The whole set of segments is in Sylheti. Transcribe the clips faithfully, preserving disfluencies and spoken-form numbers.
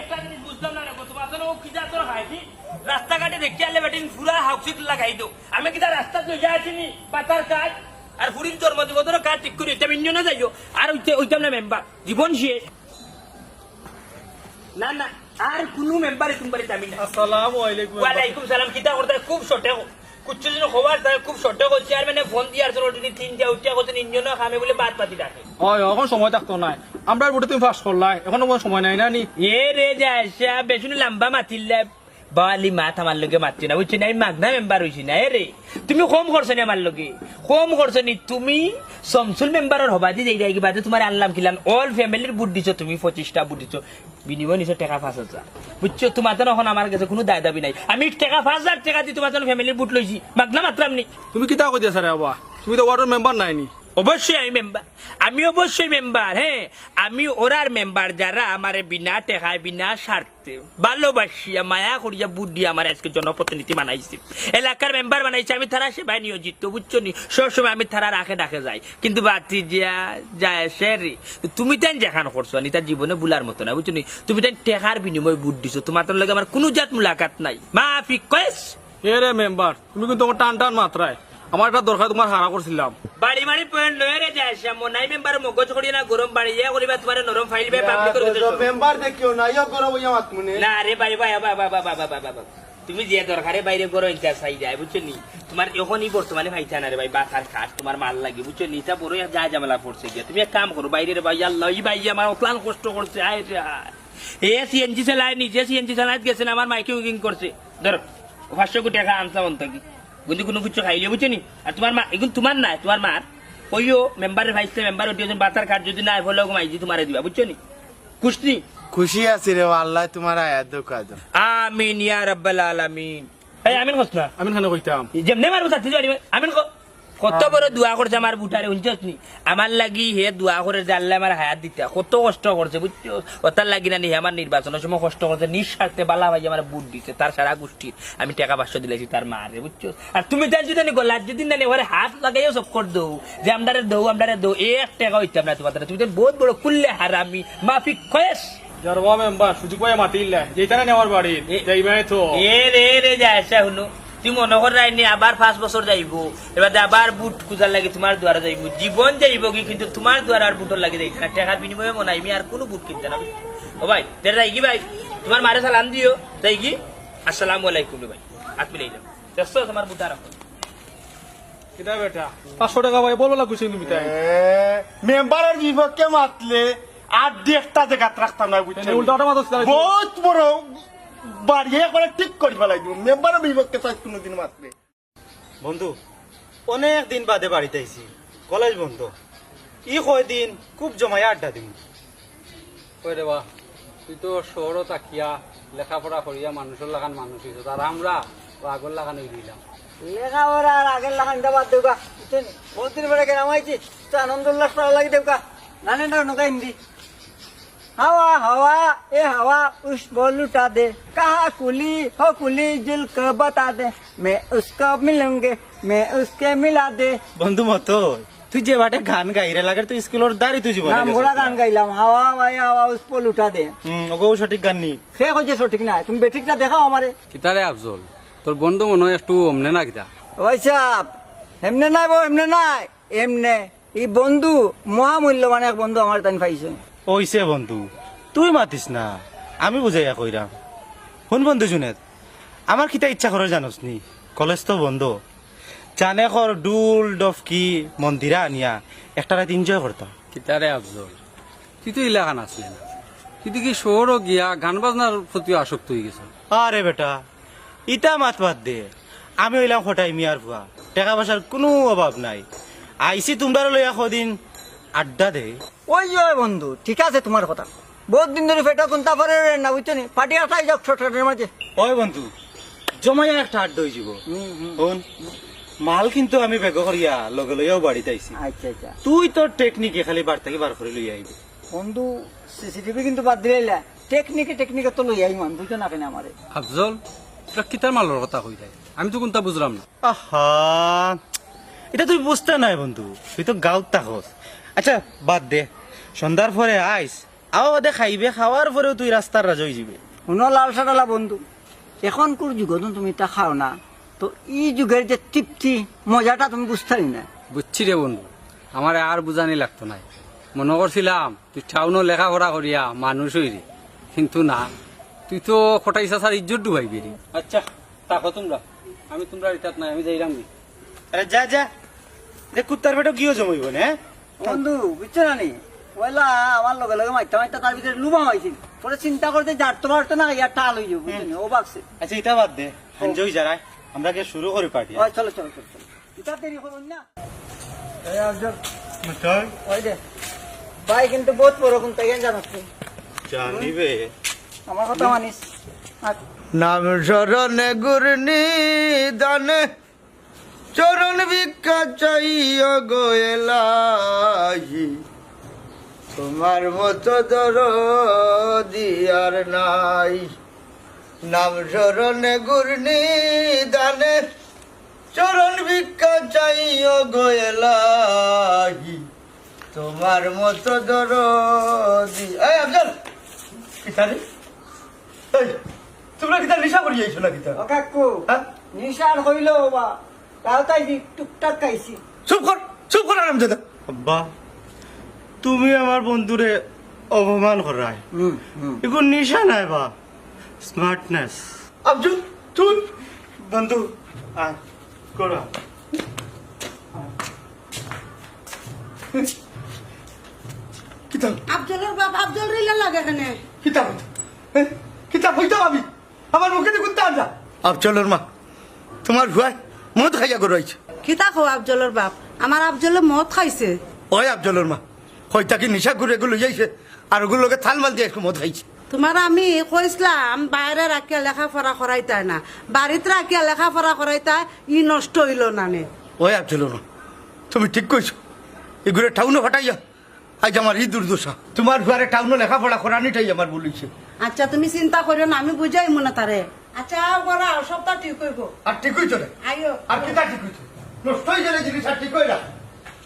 একটা জিনিস বুঝলাম না রে, তোমার জন্য ও কি জাতর হয় কি? রাস্তাঘাটে দেখি আলে বেটিন পুরা হাউসিত লাগাই দেও। আমি কিতা রাস্তাত লইয়া আছি নি? পাতার কাজ আর ফুরির জন্মদিন ওদের কাজ ঠিক করি, এটা মিন্য না যাইও। আর ওইতে-, ওইতাম না মেম্বার, জীবন শেষ। না, না, আর কুনু মেম্বারে তুমি বাড়িত আমি না। আসসালামু আলাইকুম। ওয়ালাইকুম সালাম, কিতা করতে? খুব শর্টে ক-, কুচ্ছু দিন খবর তাই খুব শর্টে ক-, চেয়ারম্যানে ফোন দিয়া আর already তিনটা উঠিয়া কত ইঞ্জিনও কামে বলে বাদ পাতি ডাকে। ওই, এখন সময় থাকতো নাই। আমরা বুটে তুমি পাস করলাই, এখন কোনো সময় নাই না নি? এ রে যায়, সে বেশুনি লম্বা মাতিল্লা। বালি মাত আমার লগে মাতছে না, বুঝছো নি? আমি মাগনা মেম্বার হইছি না। এ রে, তুমি কম করছো নি আমার লগে? কম করছো নি? তুমি শামসুল মেম্বারর হবাদি যাই যাই কি বাদে তোমার আনলাম কিলাম, all family-র ভোট দিছো তুমি, পঁচিশটা ভোট দিছো, বিনিময় নিছো টেকা পাঁচ হাজার। বুঝছো? তোমার তো এখন আমার কাছে কোনো দায় দাবি নাই। আমি টেকা পাঁচ হাজার টেকা দি তোমার জন্য family-র ভোট লইছি, মাগনা মাতরাম নি। তুমি কিতা কই দিয়া স্যার বাবা? তুমি তো ওয়ার্ডর মেম্বার নাই নি। অবশ্যই আমি মেম্বার, আমি অবশ্যই মেম্বার। হ্যাঁ, আমি ওরার মেম্বার, যারা আমারে বিনা টেকায়, বিনা স্বার্থে, ভালোবাসিয়া, মায়া করিয়া, ভোট দিয়া আমার আজকে জনপ্রতিনিধি বানাইছে, এলাকার মেম্বার বানাইছে। আমি তারা সেবায় নিয়োজিত, বুঝছো নি? সবসময় আমি তারার আখে ডাকে যাই। কিন্তু বাতি যা যায় সে রে, তুমি তাই যেখান করছো নি, তার জীবনে ভুলার মতো না, বুঝছো নি? তুমি তাই টেকার বিনিময়ে ভোট দিছো, তোমার তার লগে আমার কোনো জাত মুলাকাত নাই। মাফি কয়েস। এ রে মেম্বার, তুমি কিন্তু আমার টান টান মাতরায়। আমার একটা দরকার, তোমার হারা করছিলাম। বাড়ি বাড়ি পয়েন্ট লয়ে রে যায়, সে মনাই মেম্বার মগজ করিয়া না গরম বাড়ি ইয়া করিবা, তোমার নরম ফাইল বে পাবলিক করে দিছো। মেম্বার দেখিও না, ইয়া গরম ইয়া মাত মনে। না রে ভাই, ভাই, ভাই, ভাই, ভাই, ভাই, ভাই, ভাই, ভাই। তুমি যে দরকারে বাইরে গরম ইনচার্জ চাই যায়, বুঝছো নি? তোমার এখনই বর্তমানে পাইতা না রে ভাই, বাতার কাঠ, তোমার মাল লাগে, বুঝছো নি? তা বড় যা ঝামেলা পড়ছে গিয়া। তুমি এক কাম করো, বাইরে রে ভাই, আল্লাহ, এই ভাই আমার অক্লান কষ্ট করছে, আয় রে আয়। এ সিএনজি চালায়, নিজে সিএনজি চালায় গেছে না, আমার মাইকে উইং করছে। ধরো, পাঁচশো কোটি টাকা আনছলাম অন থাকি। কিন্তু কোনো কিছু খাইলে, বুঝছো নি? আর তোমার মা, এখন তোমার না, তোমার মার। ওইও মেম্বারের ভাইসে মেম্বার উঠি, একজন বাতার কাঠ যদি না ফলে ঘুমাই যে তোমারে দিবা, বুঝছো নি? খুশি? খুশি আছি রে, আল্লাহ তোমার আয়াত দোকা দেন। আমিন ইয়া রাব্বাল আলামিন। এই আমিন কস না। আমিন খানে কইতাম। যেমনে মারবো সাথে জড়ি আমিন ক-, কত বড় দোয়া করছে আমার বুটারে, হুনছস নি? আমার লাগি হে দোয়া করে যে আল্লাহ আমার হায়াত দিতা, কত কষ্ট করছে, বুঝছো? ওটার লাগি না নি হে আমার নির্বাচনের সময় কষ্ট করছে, নিঃস্বার্থে বালা ভাই আমার ভোট দিছে, তার সারা গোষ্ঠীর আমি টাকা পাঁচশো দিলাইছি তার মারে, বুঝছো? আর তুমি তাই যদি নি গলার যদি না নি ওরে হাত লাগাইও চক্কর দৌ, যে আমরারে দৌ, আমরারে দৌ, এক টাকা হইতাম না তোমার দ্বারা। তুমি তো বহুত বড় কুল্লে হারামি, মাফি কয়েস। ইয়ার বাবা মেম্বার, সুযোগ পাইয়া মাতিল্লা, যেইতারে নেওয়ার বাড়ি, এ, যাইবাই তো। এ রে, এ রে, যায় আসা হুনো। তুমি মনে কর রাইনি আবার পাঁচ বছর যাইবো, এবার আবার ভোট খুঁজার লাগি তোমার দুয়ারে যাইবো, জীবন যাইবো কি, কিন্তু তোমার দুয়ারে আর ভোটর লাগি যাইতে না। টাকার বিনিময়ে মনে হয় আমি আর কোনো ভোট কিনতে না। ও ভাই, তে যাই কি ভাই, তোমার মারে সালাম দিও, যাই কি? আসসালামু আলাইকুম রে ভাই, হাত মিলাই দাও। ব্যস্ত তোমার ভোট আর এখন। কিতা বেটা? পাঁচশো টাকা ভাই, বলো না খুশি তুমি তাই। এ, মেম্বারের বিপক্ষে মাতলে আর দি একটা জাগাত রাখতাম না, বুঝছো? এনে উল্টা উল্টা মাতছ তাহলে। বহুত বড় বাড়ি একবারে ঠিক করি ফেলাই দিব। মেম্বারের বিপক্ষে চাই কোনোদিন মাতলে। বন্ধু, অনেক দিন বাদে বাড়িত আইছি, কলেজ বন্ধ। ই কয়দিন খুব জমাইয়া আড্ডা দিমু। কই রে বা, তুই তো শহরো থাকিয়া লেখাপড়া করিয়া মানুষর লাখান মানুষ অইছস, আর আমরা ও আগর লাখান অই রইলাম। লেখাপড়া আর আগর লাখান ইটা বাদ দেউকা, বুঝছো নি? বহুত দিন পরে গ্রাম আইছি, তো আনন্দ উল্লাস করা লাগি দেউকা। নানে না নৌকা হিন্দি। হাওয়া, হাওয়া, এ হাওয়া, উস বো লুটা দে। কাহা কুলি, হো কুলি, জুল কো বাতা দে। মে উসকো মিলুঙ্গে, মে উসকে মিলা দে। বন্ধু মতো, তুই যে বাটে গান গাইরে লাগের তো স্কুলর দাড়ি তুই জীবনে না, গেছে। মোরা গান গাইলাম, হাওয়া ভাই হাওয়া উস পো লুটা দে। হুম, ওগো সঠিক গান নি। সে কইছে সঠিক না, তুমি বেঠিকটা দেখাও আমারে। কিতারে আফজল, তোর বন্ধু মনে হয় একটু অমনে না কিতা? ভাই সাহেব, এমনে নাই বো, এমনে নাই, এমনে। ই বন্ধু, মহামূল্যবান এক বন্ধু আমার তাইন পাইছে। ওইছে বন্ধু, তুই মাতিস না, আমি বুঝাইয়া কইরাম। হুন বন্ধু জুনেদ, আমার কিতা ইচ্ছা করে জানোস নি? কলেজ তো বন্ধ, জানে কর ঢুল, ডফকি, মন্দিরা আনিয়া একটা রাইত enjoy করতাম। কিতারে আফজল, তুই তো ইলাখান আসলে না, তুই দেখি শহরও গিয়া গান বাজনার প্রতি আসক্ত হয়ে গেছে। আরে বেটা, ইতা মাত বাদ দে, আমি অইলাম কটাই মিয়ার ফুয়া, টেকা পয়সার কুনু অভাব নাই। আইছি তুমরারে লইয়া কদিন আড্ডা দে। ওই যে ওই বন্ধু, ঠিক আছে তোমার কথা। বহুত দিন ধরি পেটো কুন্তা পড়ে রে না, বুঝছো নি? পার্টি আটাই যাক শর্টকাটের মাঝে। ওই বন্ধু, জমাইয়া একটা আড্ডা হই যাব। হুম, হুম। হুন, মাল কিন্তু আমি বেগ করিয়া লগে লইয়াও বাড়িত আইছি। আচ্ছা, আচ্ছা। তুই তোর টেকনিকে খালি বার থাকি বার করে লইয়া আইবি। বন্ধু, সিসিটিভি কিন্তু বাদ দিলাইলা। টেকনিকে, টেকনিকে তো লইয়া আইমান, বুঝছো না কেনে আমারে? আফজল, তোরা কিতার মালর কথা কইরায়? আমি তো কুন্তা বুঝলাম না। আহা, ইটা তুই বুঝতে নাই বন্ধু, তুই তো গাঁওত থাকস। আচ্ছা, বাদ দে, সন্ধ্যার পরে আইস, আও বাদে খাইবে, খাওয়ার পরেও তুই রাস্তার রাজা অইযিবে। হুনো লাল শার্টআলা বন্ধু, এখনকুর যুগো তো তুমি ইতা খাও না, তো ই যুগর যে তৃপ্তি, মজাটা তুমি বুঝতায় না। বুঝছি রে বন্ধু, আমারে আর বুঝানি লাগতো নায়। মনো করছিলাম তুই টাউনো লেখাপড়া করিয়া মানুষ অইরে, কিন্তু না, তুই তো কটাই চাচার ইজ্জত ডুবাইবে রে। আচ্ছা, থাকো তুমরা, আমি তুমরার ইতাত নাই, আমি যাইরাম গি। আরে যা, যা, যে কুত্তার পেটো ঘিও জমাইবো না, হ্যাঁ? বন্ধু, বুঝছো না নি? পয়লা আমার লগে লগে মারতা মারতা তার ভিতরে লুবা মারছিল। পরে চিন্তা করতে যার তোমার তো না, ইয়ার টাল অইযিবো, বুঝছো নি? ও বাক্সে। আচ্ছা, ইতা বাদ দে, হাঞ্জা অই যারায়, আমরা গিয়া শুরু করি পার্টি। ওই, চলো, চলো, চলো, চলো। ইতা দেরি করুন না। এই আফজল। বুঝছস? ওই দে। ভাই কিন্তু বহুত বড় কোন তাই জানাস তুই। জানি বে। আমার কথা মানিস। আর নাম স্মরণে গুরনি দানে চরণ ভিক্ষা চাইও গো এলাহি, তোমার মতো দরদি আর নাই। নাম স্মরণে গুরনি দানে চরণ ভিক্ষা চাইও গো এলাহি, তোমার মতো দরদি। এই আফজল, কিতা রে? এই, তুমরা কিতা নিশা করি আইছো না কিতা? ও কাকু, হ্যাঁ? নিশা আর হইল বাবা, তাও তাই দি টুকটাক খাইছি। চুপ কর, চুপ কর আরামজাদা। আব্বা, তুমি আমার বন্ধুরে অপমান করায়। হুম, হুম। এগু নিশা নায় বা, স্মার্টনেস। আফজল, তুই বন্ধু, আয়, করা। কিতা? আফজলর বাপ আফজলরে ইলা লাগে কেনে? কিতা কইতা? হ্যাঁ? কিতা কইতা আমি? আমার মুখে তো কুত্তা আনলা। আফজলর মা, তোমার ফুয়ায় মদ খাইয়া ঘরো আইছে। কিতা কও আফজলর বাপ? আমার আফজলে মদ খাইছে? ওই আফজলর মা, কইতা কি নিশা ঘুরে এগু লই আইছে, আর ওগুর লগে থাল মাল দিয়া একটু মদ খাইছে। তোমার আমি কইছলাম বাইরে রাখিয়া লেখাপড়া করাইতায় না, বাড়িত রাখিয়া লেখাপড়া করাইতায়, ই নষ্ট অইল না নে। ওই আফজলর মা, তুমি ঠিক কইছো, এগুরে টাউনো ফাটাইয়া আইজ আমার ই দুর্দশা। তোমার ফুয়ারে টাউনো লেখাপড়া করানিটাই আমার ভুল অইছে। আচ্ছা, তুমি চিন্তা করিও না, আমি বুঝাইমু না তারে। আচ্ছা, আও ঘরো আও, সবতা ঠিক অইবো। আর ঠিক অইতো না। আইও। আর কিতা ঠিক অইতো? নষ্ট অই গেলে জিনিস আর ঠিক অয় না।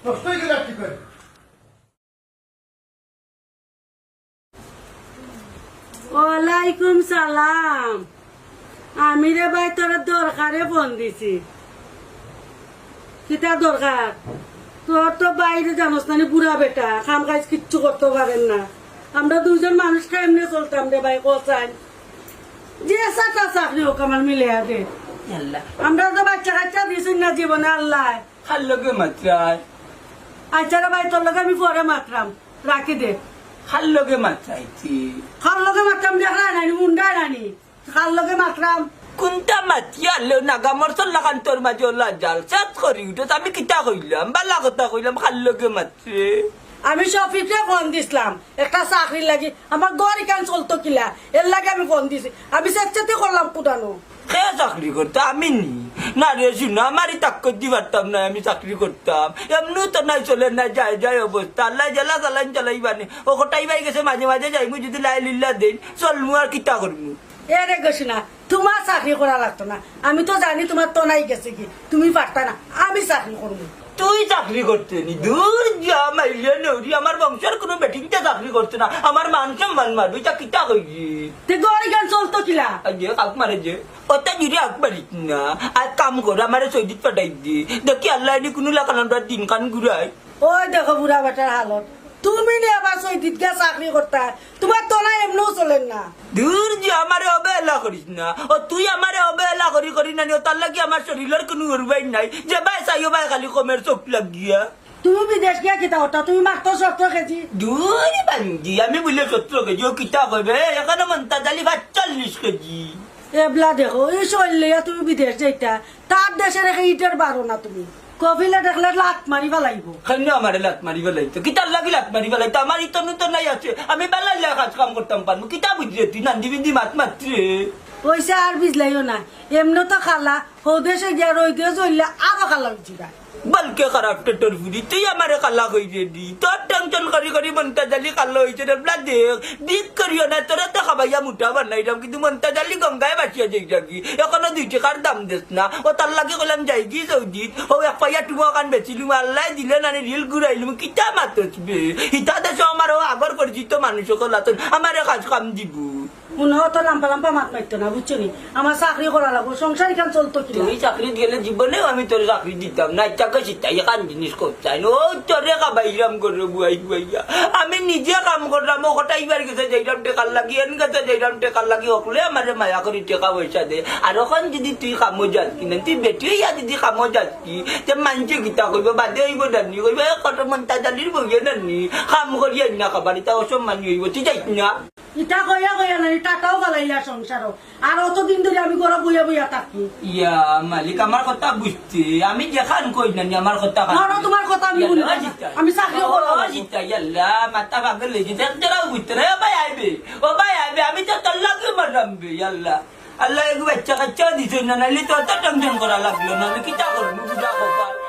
নষ্ট অই গেলে আর ঠিক অয় না। ওয়ালাইকুম সালাম। আমি রে ভাই, তোর দরকারে ফোন দিছি। কিতা দরকার? তোর তো বাইরে জানোস না নি, বুড়া বেটা, কাম কাজ কিচ্ছু করতে পারেন না। আমরা দুইজন মানুষ কেমনে চলতাম রে ভাই, কও চাইন? যে সাটা চাকরি হোক আমার মিলে দে। আল্লাহ। আমরা তো বাচ্চা কাচ্চা দিছইন না জীবনে আল্লাহ। কার লগে মাতরায়? আচ্ছা রে ভাই, তোর লগে আমি পরে মাতরাম, রাখি দে। কার লগে মাতরায় তুই? কার লগে মাতরাম দেখরায় না নি, মুন্ডায় না নি। কার লগে মাতরাম? কুনটা মাতিয়া লো নাগা মরছর লাখান তোর মাঝে ওলা জাল সাত করি উঠো, আমি কিতা কইলাম? বালা কথা কইলাম, কার লগে মাতরে? আমি শফিকরে ফোন দিছলাম একটা চাকরির লাগি, আমার ঘর ইখান চলতো কিলা, এর লাগি আমি ফোন দিছি। আমি চেষ্টাতে করলাম কুদানো। কে চাকরি করতো? আমি নি? না রে, শুনো, আমারই তাক্কত দি পারতাম না, আমি চাকরি করতাম। এমনেও তো নাই, চলে না, যায় যায় অবস্থা। আল্লাহ জেলা চালাইন চালাইবা নি। ও কটাই ভাই গেছে, মাঝে মাঝে যাইমু, যদি লাই লিল্লা দেইন, চলমু আর কিতা করমু? এ রে গো শুনা, তোমার চাকরি করা লাগতো না। আমি তো জানি তোমার তো নাই গেছে কি, তুমি পারতা না, আমি চাকরি করমু। তুই চাকরি করতে নি? দূর যা, মাইলে নৌরি, আমার বংশর কোনো বেটিনতে চাকরি করতে না। আমার মান সম্মান মারবি, তা কিতা কইলি? তে ঘর ইখান চলতো কিলা? আগে কাক মারে যে। অত জুরে আগ বাড়িত না। আর কাম কর, আমারে সৌদিত পাঠাই দি। দেখি আল্লাহ এনে কুনু লাখান আমরা দিন কান ঘুরাই। ওই দেখো বুড়া বেটার হালত। তুমি নি আবার সৌদিত গিয়া চাকরি করতা? তোমার তলা এমনেও চলের না। দূর যে, আমারে অবহেলা করিস না। ও তুই আমারে অবহেলা করি করি নানি, ও তার লাগি আমার শরীরর কুনু উরবাই নাই। যে ভাই চাইও ভাই খালি কমের চোখ লাগিয়া। তুমি বিদেশ গিয়া কিতা করতা? তুমি মাত্র সতেরো কেজি। দূর বান্দি, আমি বুলে সতেরো কেজি, ও কিতা কইবে? এখানো মন্তাজ আলী পাঁচচল্লিশ কেজি। এবলা দেখো, এই শরীর লইয়া তুমি বিদেশ যাইতা, তার দেশে রেখে ইটের বারো না তুমি। কফিলে দেখলে লাত মারি ফালাইবো। কেনে আমারে লাত মারি ফালাইতো? কিতার লাগি লাত মারি ফালাইতো? আমার ইতো নুতো নাই আছে, আমি বালা ইলা কাজ কাম করতাম পারমু। কিতা বুঝরে তুই? নান্দি বিন্দি মাত মাতরে। পয়সা আর বিজলাইও না, এমনে তো খালা। হউ দেশে গিয়া রইদে জ্বললে আরো কালা অইযিবা। বালকে খারাপ পেটর ফুড়ি, তুই আমারে কালা কইরে দি। তোর টেনশন করি করি মন্তাজ আলী কালা অইছে রে, বলা দেখ, বিক করিও না, তোরা তো ভাইয়া মুটা বানাইলাম, কিন্তু মন্তাজ আলী গঙ্গায় ভাসিয়া যাইরাগি। এখনো দুই টেকার দাম দেস না। ও তার লাগি কইলাম যাইগি সৌদিত। ও এক পাইয়া টুমা অখান বেচিলুম, আল্লায় দিলে নানি রিল ঘুরাইলুম, কিতা মাতস বে? ইতা দেশো আমার ও আগর পরিচিত মানুষ অকল আছইন, আমারে কাজ কাম দিবো। মনে অয় অত লাম্বা লাম্বা মাত মাতিও না, বুঝছো নি? আমার চাকরি করা লাগবো, সংসার ইখান চলতো কিলা? তুই চাকরিত গেলে জীবনেও আমি তোরে চাকরি দিতাম না। ইচ্ছা করছি তাই এখান জিনিস করতাই না। ও তোরে খাবাইলাম করে বুয়াই বুয়াইয়া। আমি নিজে কাম করলাম, ও কটাইবার গেছে যাইলাম টেকার লাগি, এন গেছে যাইলাম টেকার লাগি, হকলে আমারে মায়া করি টেকা পয়সা দে। আর অখন যদি তুই কামো যাস কি না, তুই বেটি অইয়া যদি কামো যাস কি, তে মানষে কিতা কইবো? বাদে অইবো নানি, কইবো, "এ কত মন্তাজ আলীর বউয়ে নানি, কাম করিয়া না খাবার, ইতা অসম্মানী অইবো, তুই যাইস না।" ইতা কইয়া কইয়া নানি, টাকাও ফালাইলা সংসারো। আর অতদিন ধরি আমি ঘরো বইয়া বইয়া থাকি। ইয়া মালিক, আমার কথা বুঝতে, আমি যেখান কই নানি, আমার কথা খান। না, না, তোমার কথা আমি ইয়া শুনি না। আল্লাহ, জিতা। আমি চাকরিও ও, করবো। জিতা, ইয়া আল্লাহ, মাথা পাগল অইছে, দেখ, দেখাও বুঝতে না। ও ভাই আইবে, ও ভাই আইবে, আমি তো তোর লাগি মরলাম বে, ইয়া আল্লাহ। আল্লাহ, এগু বাচ্চা কাচ্চাও দিছইন না, নাইলে তো অত টেনশন করা লাগলো না, আমি কিতা করবো, বুঝা কথা।